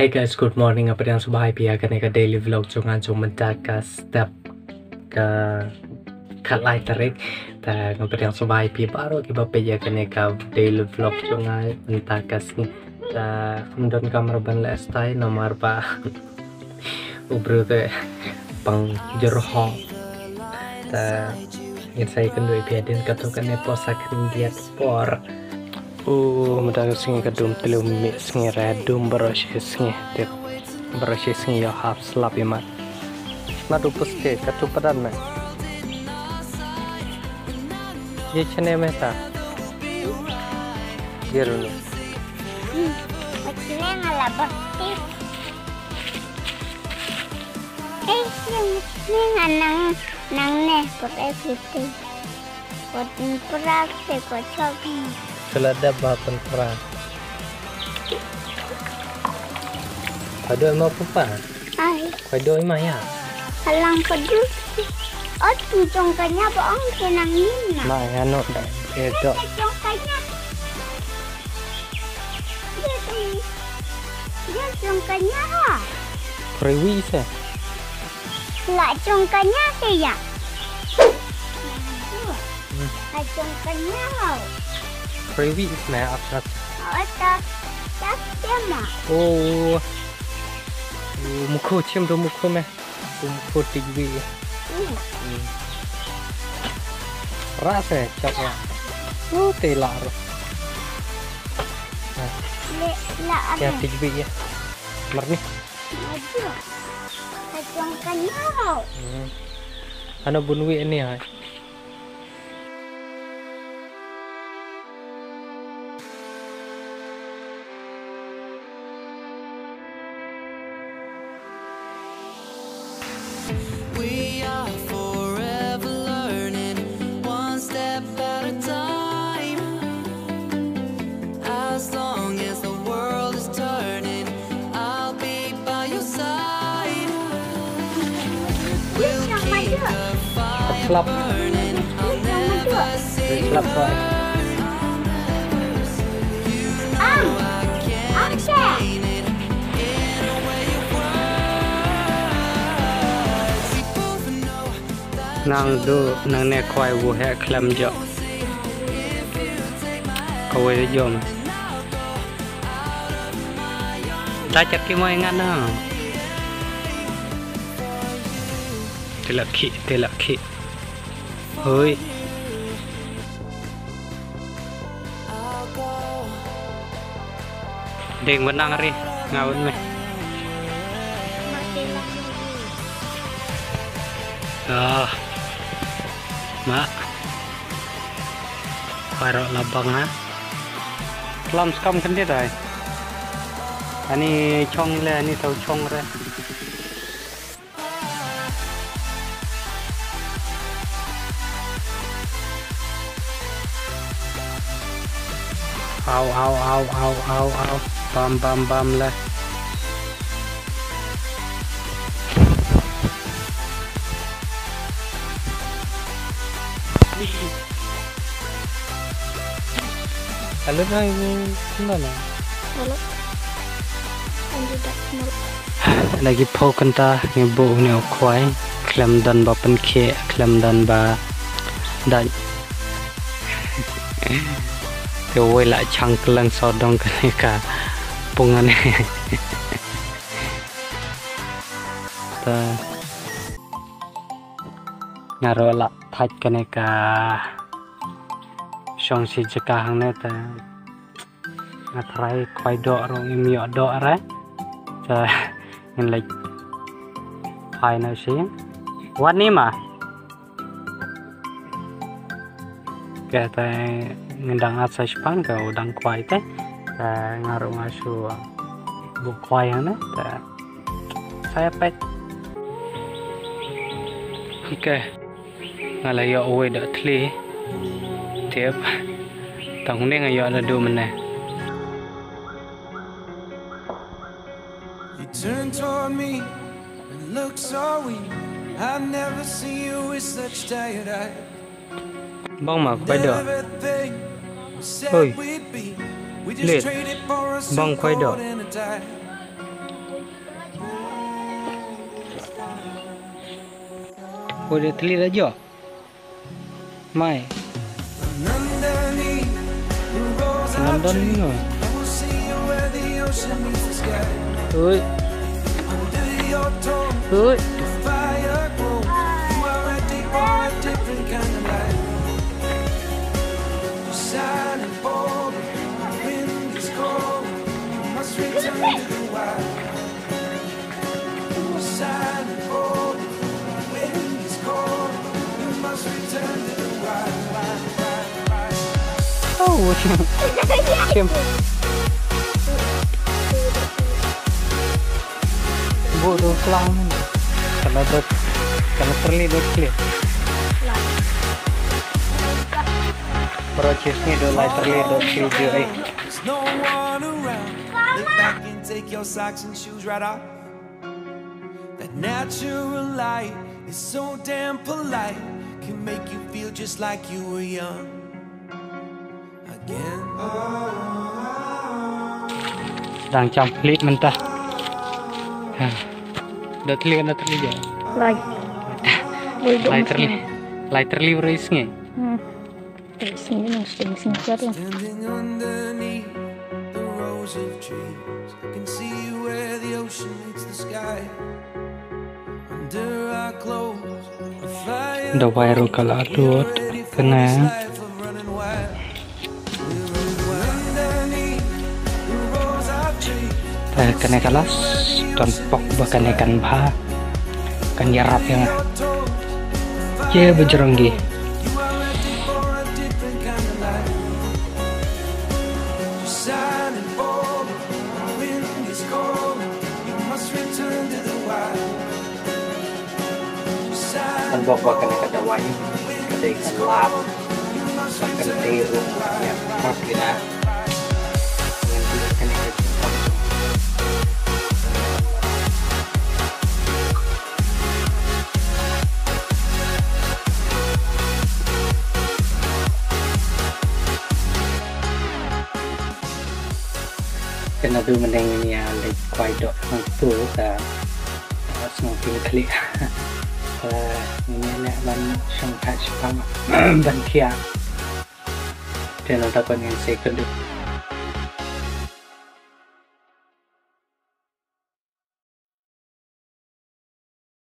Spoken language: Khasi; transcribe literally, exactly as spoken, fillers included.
Hey guys, good morning. Nga pdiang sngewbha ïa phi ïa kane ka daily vlog jong nga jong mynta ka step ka khatlai tarik. Te nga pdiang sngewbha ïa phi baroh kiba peit ïa kane ka daily vlog jong nga mynta ka sngi. Te ym don kamra ban leh stai namar ba u briew te pang jyrhong. Te ngin sa ïakynduh ïa phi hadien katto katne por sa khyndiat por. U mynta ka sngi ka dum tliw mih sngi re, dum baroh shi sngi. Tip baroh shi sngi ïoh hap slap ïa mat. Mat u puste katto padan me. Ye chane me ta. Ye runi. Hmm, chane nga la bak tip. Eh, yung ni nga nang, nang ne, put eh piti. Put pura se ko chok. Sila da ba pun pura. Padu ma pupa. Ai. Padu ma ya. Halang padu. Oh, tu jong kanya ba ong ke nang yin na. Ma ya no da. Eh, do. Jong kanya. Dia tu. Dia jong kanya ha. Prewi se. La jong kanya se ya. Hmm. La jong kanya ha. Prewi se na ap ap. Oh, tak. Tak tema. Oh. Oh, mukhu chim do mukhu me. Kum put tik bi. Hmm. Hmm. Ra se chak ya. Oh, te la ro. Le, la ya ane. Tik bi ya. Mar ni. Maju. Kacang kenyal. Hmm. Ano bunwi ini hai. We are forever learning, one step at a time. As long as the world is turning, I'll be by your side. We'll keep the fire burning. I'll never say goodbye. I'll never say goodbye. Nang du, nang ne khwai wu he khlem jo. Kawei jom. Ta chat ki moi ngan na. Te la khi, te la khi. Hui. Ding benang ri, ngawin me. Ah. Ma. Baroh la bang ha. Klam skam khyndiat ai. Ani chong le, ani tau chong re. Au, au, au, au, au, au. Bam, bam, bam le. Hello, driver. Hello. Hello. Hello, driver. Lagi pau kanta ngi buh une u khwai khlem don ba pynkhih, khlem don ba dait. Te wei la chang kylleng sawdong kane ka pung ane. Ta nga ruh la thait kane ka shong shi jaka hangne ta. Nga tharai khwai doh ruh ngim ïoh doh re. Ta ngin leit phai na shi. Wat ni ma. Ke te ngin dang at sa shipang ke u dang khwai te. Ke nga ruh nga shu buh khwai hangne te sa ïa peit. Okay. Nga la ïoh uwei da thli. Tip. Tang ne nga ïoh la du mene. You turn toward me and look so weak. I've never seen you with such tired eyes. Bang ma khwai doh. Hoi. Lit. Bang khwai doh. Ko de thli da jo. Mai. London ni no. Ui. Ui. Oh, shim. Shim. Bu tu kelang. Kena dot, kena terli dot klik. Para chisni dot lai terli dot klik je, eh. There's no one around. Look back and take your socks and shoes right off. That natural light is so damn polite, can make you feel just like you were young again. Dang cham klik mentah. Ha. Dah terli, dah terli je. Lai. Lai terli. Lai terli berai sngi. Hmm. Berai sngi nang sting sing kat lah. Standing underneath the rows of trees, I can see where the ocean meets the sky. Under our clothes, a fire. Da wai ruh ka la dud kane. Te kane ka last, don pok ba kane kan bha. Kan ïarap ïa nga. Ye bajrong gi. Kan bok ba kane ka dawai ka dei ka lap, ba kan dei ruh ïa ka pina. Ngan dei kane ka jingkam. Kane du mynne ngin ïa leit kwai doh hangtu ka, ka sngewthuh khlieh. Ka ngin ïa leh ban shong thait shipang ban khiah. Te nangta pat ngin sa ïakynduh